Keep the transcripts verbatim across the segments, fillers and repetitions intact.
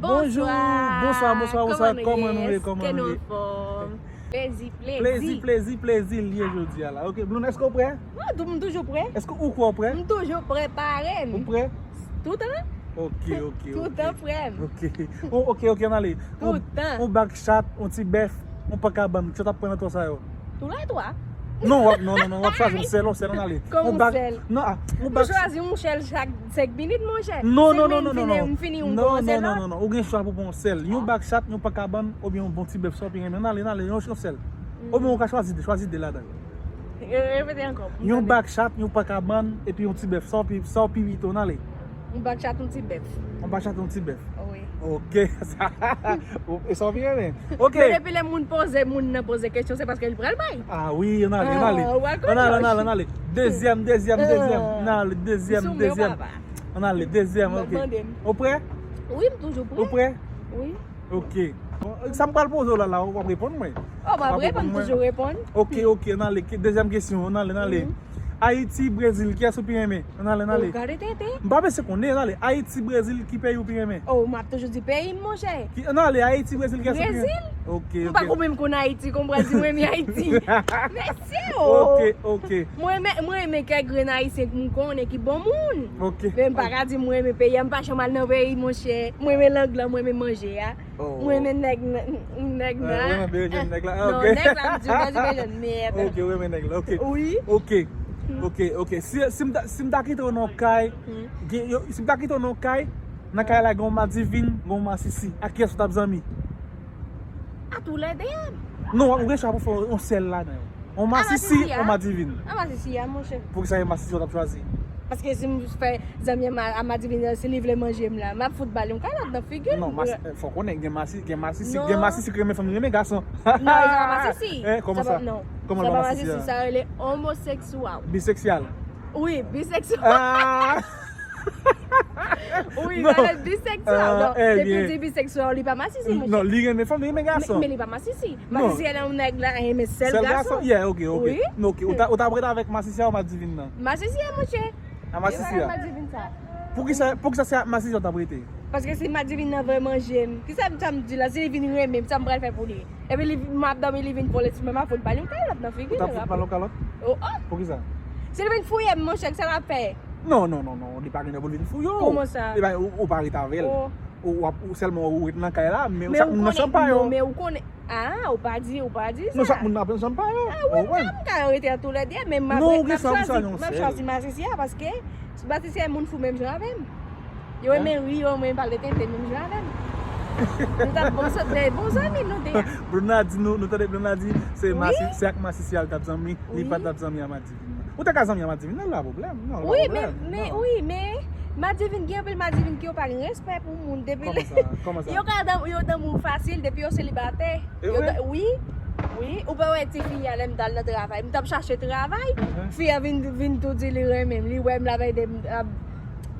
Bonjou, bonswa, bonswa, bonswa. Kòman nou ye? Kòman nou ye? Plezi, plezi, plezi, plezi l ye jodi a la. Ok, Blouna, èske w prè? Mwen toujou prè. Èske ou kwè w prè? M toujou prè, pare m. Ou prè? Toutan. Ok, ok, ok. Toutan prè m. Ok. Oh, ok, ok, ann ale. Toutan. On bak chat, on ti bèf, on pankabann. Sa w t ap pran nan twa sa yo? Tou lè twa. Non, w ap, non, non, non, w ap chwazi yon sèl, yon sèl, ann ale. Kòman yon sèl? Non, ah, yon bak. Ou chwazi yon sèl chak senk minit, monchè. Non, non, non, non, non, non. M fini, m kòmanse la. Non, non, non, non. Ou gen chwa pou pran yon sèl. Yon bak chat, yon pankabann, oubyen yon bon ti bèf sa w pi renmen. Ann ale, ann ale, yon, yon sèl. Oubyen ou ka chwazi de, chwazi de ladan yo. Repete ankò. Yon bak chat, yon pankabann, epi yon ti bèf. Sa w pi, sa w pi pito, ann ale. Yon bak chat, yon ti bèf. Yon bak chat, yon ti bèf. Wi. Ok, sa, e sa w pi renmen. Ok. Men depi lè moun poze, moun nan poze kesyon, se paske li pral bay. Ah wi, ann ale, ann ale. Ann ale, ann ale, ann ale. Dezyèm, dezyèm, dezyèm. Ann ale, dezyèm, dezyèm. Ann ale, dezyèm, ok. Ou prè? Wi, m toujou prè. Ou prè? Wi. Ok. Bon, sa m pral poze w la, la, w ap reponn mwen. Oh, m ap reponn, m toujou reponn. Ok, ok, ann ale. Dezyèm kesyon, ann ale, ann ale. Ayiti, Brezil, kiyès ou pi renmen? Ann ale, ann ale. Oh, gade tenten. M pa bezwen konnen, ann ale. Ayiti, Brezil, ki peyi ou pi renmen? Oh, m ap toujou di peyi m, monchè. Ki, ann ale, Ayiti, Brezil, kiyès ou pi renmen? Brezil. Ok, ok. M pa konn menm konn Ayiti, konn pral di mwen renmen Ayiti. Mesye, oh. Ok, ok. Mwen renmen, mwen renmen kèk grenn ayisyen ke m konnen ki bon moun. Ok. Men m pa ka di mwen renmen peyi a, m pa janm al nan peyi, monchè. Mwen renmen lang lan, mwen renmen manje a. Oh. Mwen renmen nèg nan, nèg nan. Ou renmen bèjèn nèg la? Ah, ok. Non, nèg la, m di, m pa di bèjèn, mèd. Ok, ou renmen nèg la, ok. Wi. Ok. Ok, ok. Si, si m ta, si m ta kite w nan yon kay, gen, yo, si m ta kite w nan yon kay, nan kay la gen yon madivin, gen yon masisi. Ak kiyès ou t ap zanmi? A tou lè de. Non, ou gen chwa pou fè yon sèl ladan yo. On masisi, on madivin. A masisi a, monchè. Poukisa e masisi w t ap chwazi? Paske si m fè zanmi a ma-, a madivin nan, si li vle manje m la, m ap fout ba l yon kalòt nan figi l. Non, mas-, eh, fò konnen, gen masi-, gen masisi, gen masisi ki renmen fanm, renmen gason. Non, sa pa masisi. Eh, kòman sa? Non. Kòman l pa masisi a? Sa pa masisi, sa rele omoseksyal. Biseksyal. Wi, biseksyal. Ah! Wi, sa rele biseksyal. Non, depi w di biseksyal, li pa masisi, monchè. Non, li renmen fanm, li renmen gason. Men, men li pa masisi. Masisi, se lè yon nèg la renmen sèl gason. Sèl gason? Yeah, ok, ok. Wi. Non, ok. Ou ta, ou t ap rete avèk masisi a ou madivin nan? Masisi a, monchè. A masisi a? Madivin sa. Poukisa, poukisa se ak masisi a w t ap rete? Paske si madivin nan vle manje m, kisa m, sa m di la, si li vin renmen m, sa m pral fè pou li? Epi li, m ap dòmi, li vin vòlè ti mwen, m ap fout ba l yon kalòt nan figi l. Ou t ap fout ba l yon kalòt? Oh, oh. Poukisa? Si li vin fouye m, monchè, kisa l ap fè? Non, non, non, non, li pa gen dwa pou l vin fouye w. Kòman sa? Li pa, ou, ou pa ret avè l. Oh. Ou, ou ap, ou sèlman ou ret nan kay la, men chak moun nan chanm pa yo. Men ou konnen, non, men ou konnen. Ah, ou pa di, ou pa di sa. Non, chak moun nan pran chanm pa yo. Ah, wi, m ka, m ka rete an tou lè de, men m ap, m ap chwazi, m ap chwazi masisi a, paske masisi a moun fou menm jan avè m. Yo renmen ri, yo renmen pale tenten menm jan avè m. Nou t ap bon sa, de bon zanmi nou te ye. Blouna di nou, nou tande Blouna di, se masi-, se ak masisi a l t ap zanmi, li pa t ap zanmi a madivin nan. Ou te ka zanmi a madivin nan, li pa pwoblèm. Non, li pa pwoblèm. Wi, men, men, wi, men, madivin, gen anpil madivin ki yo pa gen respè pou moun. Depi kòman sa? Kòman sa? Yo ka dan-, yo danmou fasil, depi yo selibatè. E vre? Wi, wi, ou pa wè tifi a lè m t al nan travay. M t ap chache travay. Fi a vin, vin tou di li renmen m. Li wè m l ap ede m, ap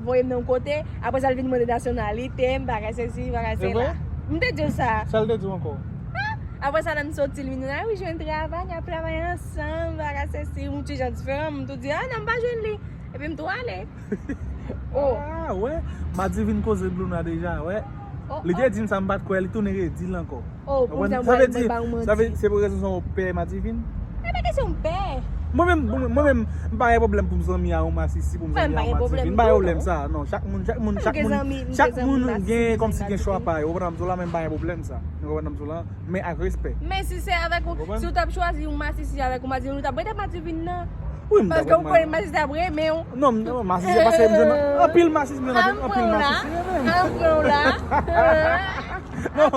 voye m nan yon kote. Apre sa, l vin mande nasyonalite m, bagay sesi, bagay sela. M te di l sa. Sa l te di w ankò? Ah! Apre sa, lè m soti, l vin di, "Ah wi, jwenn travay, n ap travay ansanm, bagay sesi." M ti jan diferan, m tou di, "Ah non, m pa jwenn li." Epi m tou ale. Oh. Ah, wè. Madivin koze Blouna deja, wè. Oh, li te di m sa, m pa t kwè, li tounen redi l ankò. Oh, pou sa, mwen ba ou manti. Sa vle di, se pou rezon sa w pè madivin? E pa kesyon m pè. Mwen menm, mwen, mwen menm, m pa gen pwoblèm pou m zanmi a yon masisi, pou m zanmi a yon madivin. M pa gen pwoblèm sa, non. Chak moun, chak moun, chak moun, chak moun gen, kòmsi gen chwa pa yo. Ou konprann sa m di w la, men m pa gen pwoblèm sa. Ou konprann sa m di w la? Men ak respè. Men si se avèk ou, si w t ap chwazi yon masisi avèk yon madivin, ou t ap rete madivin nan. Wi, m t ap rete madivin. Paske ou konnen masisi ap renmen w. Non, m, non, masisi, paske m jwenn anpil masisi, m jwenn anpil masisi renmen m. Al pran w la. Non,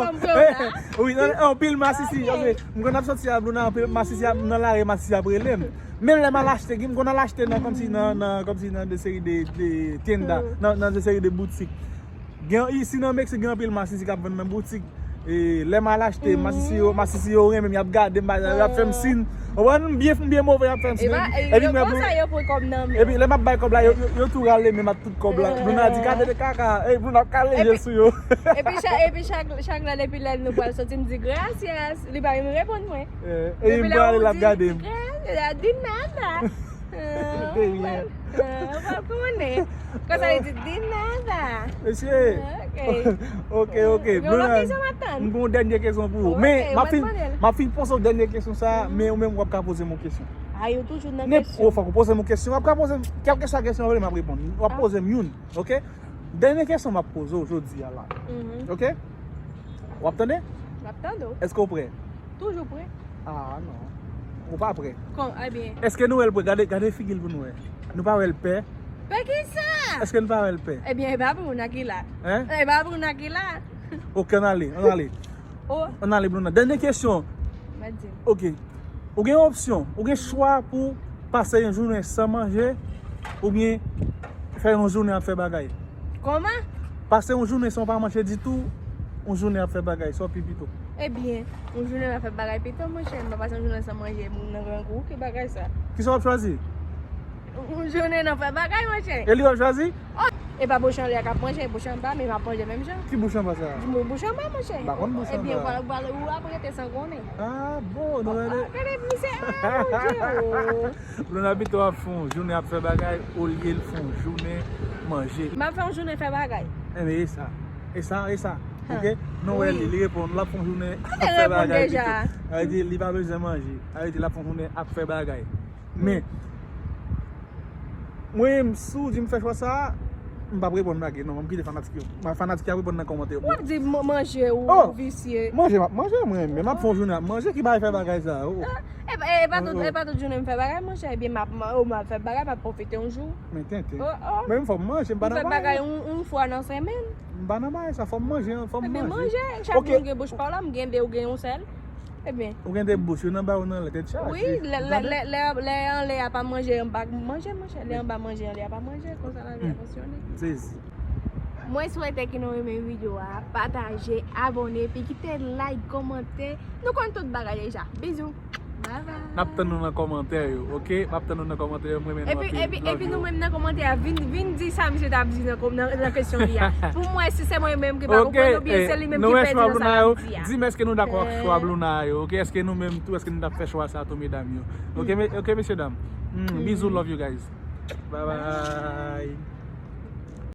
wi, non, anpil masisi. Ok. M konn ap soti a Blouna, anpil masisi ap nan lari, masisi ap rele m. Menm lè m al achte, m konn al achte nan, kòmsi nan, nan, kòmsi nan de seri de, de tienda, nan, nan de seri de boutik. Gen, isi nan Meksik, gen anpil masisi k ap vann nan boutik. E, lè m al achte, masisi yo, masisi yo renmen m, y ap gade m, y ap fè m siy. Ou konprann? M byen, m byen move, y ap fè m siy. Epi, epi, yo konsa, yo pran kòb nan men w. Epi, lè m ap bay kòb la, yo, yo, yo tou rale men m ak tout kòb la. Blouna di, "Gade de kaka." Ey, Blouna ap kale je l sou yo. Epi, epi chak, epi chak, chak lè, depi lè nou pral soti, m di, "Gracias." Li pa menm reponn mwen. Eh, epi lè m prale, l ap gade m. Depi lè ou di, "Gracias." De nada. De rien. Ou pa konnen. Konsa li di, di nada. Mesye. Ok. Ok, ok. Gen yon lòt kesyon m ap tann. M gen yon dènye kesyon pou ou. Men, m ap fin, m ap fin poze w dènye kesyon sa, men ou menm w ap ka poze m yon kesyon. A, yo toujou nan kesyon. Ou fòk ou poze m yon kesyon. W ap ka poze m kèlkeswa kesyon w vle, m ap reponn. W ap poze m youn, ok? Dènye kesyon m ap poze w jodi a la. Ok? W ap tande? M ap tande w. Èske w prè? Toujou prè. Ah, non. Ou pa prè. Kon, ebyen. Èske Noël prè? Gade, gade figi l pou nou wè. Nou pa wè l pè? Pè ki sa? Èske nou pa wè l pè? Ebyen, e pa pou nou ki la. Hein? E pa pou nou ki la. Ok, ann ale, ann ale. Oh. Ann ale, Bluna. Dènye kesyon. Mwen di. Ok. Ou gen opsyon, ou gen chwa pou pase yon jounen san manje oubyen fè yon jounen ap fè bagay. Kòman? Pase yon jounen san w pa manje ditou, yon jounen ap fè bagay, sa w pi pito? Ebyen, yon jounen ap fè bagay pito, monchè. M pa pase yon jounen san manje, m nan grangou, ki bagay sa? Kisa w ap chwazi? Yon jounen nan fè bagay, monchè. E li w ap chwazi? Oh! E pa bouch anlè a k ap manje, bouch anba, men m ap manje menm jan. Ki bouch anba sa? Di mwen bouch anba, monchè. M pa konn bouch anba. Ebyen, ou pral, ou pral, ou ap rete san konnen. Ah, bon, nou rele. Ah, gade, misye, ah, Bondye, oh. Bluna pito ap fè yon jounen ap fè bagay, olye l fè yon jounen manje. M ap fè yon jounen fè bagay. Enben, e sa. E sa, e sa. Ok? Nou wè li, li reponn, l ap fè yon jounen ap fè bagay pito. Sa vle di, li pa bezwen manje. Sa vle di, l ap fè yon jounen ap fè bagay. Men, mwen menm, si w di m fè chwa sa a, m p ap reponn lage, non, m kite fanatik yo. Ma-, fanatik yo ap reponn nan kòmantè yo. W ap di m-, manje ou visye. Manje, m ap manje, mwen, men m ap fè yon jounen ap manje, ki bagay fè bagay sa a, oh. Ah, e pa, e pa tout, e pa tout jounen m fè bagay, monchè, ebyen, m ap, m, oh, m ap fè bagay, m ap pwofite yon jou. Men tenten. Oh, oh. Mwen menm, fò m manje, m pa nan bagay. M fè bagay yon, yon fwa nan semèn. M pa nan bagay sa, fò m manje, fò m manje. Ebyen, manje, chak moun gen bouch pa w la, m gen de, ou gen yon sèl. Ebyen. Ou gen de bouch, youn anba, youn anlè, tèt chaje. Wi, lè, lè, lè, lè, lè anlè a pa manje, anba manje, monchè. Lè anba manje, anlè a pa manje, konsa lavi a fonksyone. M sezi. Mwen swete ke nou renmen videyo a, pataje, abòne, epi kite like, kòmantè. Nou konn tout bagay deja. Bizou. Bye bye. N ap tann nou nan kòmantè yo, ok? M ap tann nou nan kòmantè yo, mwen renmen nou anpil. Epi, epi, epi nou menm nan kòmantè a, vin, vin di sa misye t ap di nan kòm-, nan, nan kesyon li a. Pou mwen, si se mwen menm ki pa konprann, oubyen se li menm ki pèdi nan sa l ap di a. Di m èske nou dakò ak chwa Bluna yo, ok? Èske nou menm tou, èske nou t ap fè chwa sa tou, medam yo? Ok, me-, ok, mesye dam. Mm, bizou, love you guys. Bye bye.